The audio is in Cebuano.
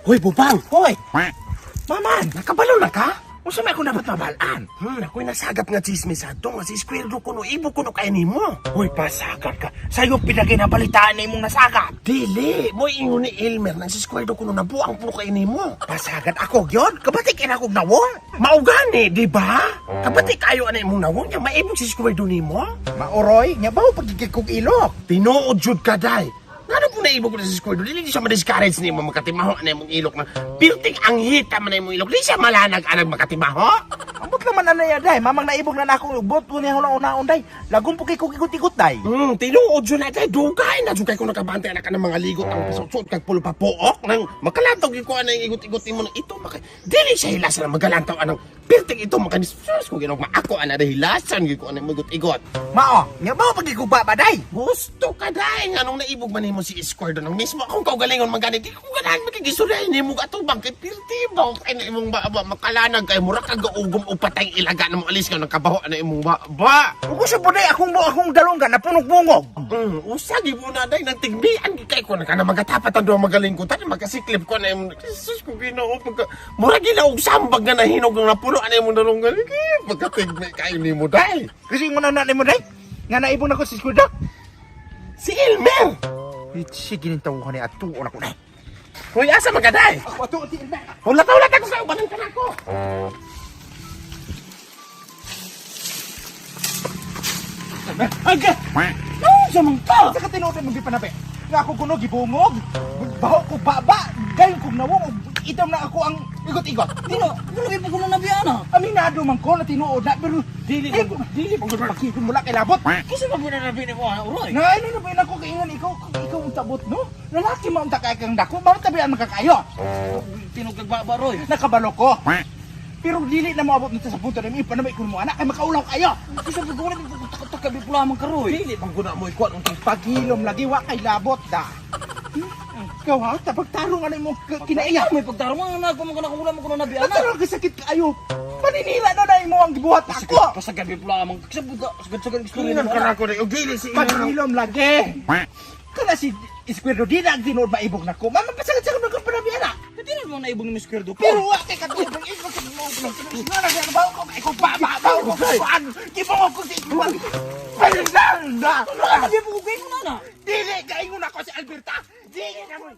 Hoy, Bubang! Hoy! Maman! Nakabalo na ka? Unsa may akong dapat mabalaan? Ako'y nasagap nga chismis ato nga si Squirdo kuno ibo kuno kay nimo. Hoy, pasagat ka. Sayo pinagay na balitaan na imong nasagap. Dili, mo'y ingon ni Elmer nang si Squirdo kuno nabuang puno kay nimo. Pasagat ako gyud. Kabati kay na akong nawong. Maugani, di ba? Kabati kayo ana imong nawong nya maibog si Squirdo nimo. Maoroy, nya bawo pagigig kog ilok. Tinuod jud ka day. Ngano po naibog ko na si Squirdo? Dili siya ma-discourage nimo makatimaho ana imong ilok na. Pirting ang hita man na imong ilok. Di siya malanag anag makatimaho. Ambot naman anay day, mamang naibog na nako bot ni ako na day. Lagom po kay kog igot-igot day. Tinuod jud na day. Dugay na jud kay ko nakabantay anak ka ng mga ligot ang pisutsot kag pulo pa puok nang makalantaw gyud ko ana igot-igot nimo nang ito maka dili siya hilasan ang magalantaw anang pirting ito maka sus ko ginog maako ana dahil hilasan gyud ko ana igot-igot. Mao, nya bawo pagigig kog baba day. Gusto ka day nganong naibog man nimo si Square nang mismo akong kaugalingon man gani di ko ganahan makigisulahin nimo atubang kay pirti ba kay na imong baba makalanag kay mura kag gaugom o patay ilaga na mo alis ka nang kabaho na imong baba. Ug usa po day akong akong dalonggan na punog bungog. Usa gyud mo na day nang tigbian gyud kay ko na kana magatapat ang duha magaling ko tani makasiklip ko na imong Jesus ko Ginoo pagka mura gila og sambag nga nahinog ang napuno ana imong dalonggan pagkatigmi kayo nimo day. Kasi ingon na nimo day. Nga naibog na ko si Squirdo. Si Elmer. Sige ning tawhan ni atuon ako day. Hoy, asa man ka day? Ako atuon si Elmer. Hulat-hulat ako sa ubanan ka nako. Aga! No, sa mong ka! Sa katinuod mong gipanabi. Nga ako kuno gibungog, baho ko baba, dayon kog nawong ug itom na ako ang igot-igot. Dino, dino kay pagkulo na biya na. Aminado man ko na tinuod na pero dili dili pag pakipon mo lang kay labot. Kisa pa na nabi ni mo ana uroy. Na ano na ba yun ako kaingan ikaw ikaw ang tabot no? Lalaki mo ang takay kang dako, mao tabi ang makakayo. Tinog kag baba roy. Nakabalo ko. Pero dili na moabot nito sa punto na ipanamay ko mo anak kay makaulaw kayo. Kisa pagkulo na pagkatabi pula man karoy. Dili pang guna mo ikuan untang Paghilom lagi wa kay labot da. Ikaw ha, tapagtarong ano imong kinaiya. May pagtarong nga na ko man kana kung wala man kuno nabi ana. Ano ka sakit kayo? Paninira na na imo ang gibuhat ako. Pasagad pula man kisa buga sagad-sagad istorya Kinan ni ka mo. nako day og dili si Elmer. Paghilom lagi. Kana si Esquerdo di na ang tinuod maibog na ko. Mama pasagad-sagad na ko panabi ana. Dili mo na ibong ni Squirdo. Pero wa kay katulad ng ikaw sa mga ulo. Nga na kaya bawo ko kay ko ba ba ba ko kuan. Gibungog ko si Ikuan. Paninira na. Di mo kay mo na. Dili kaingon ako si Alberta. Dili na mo.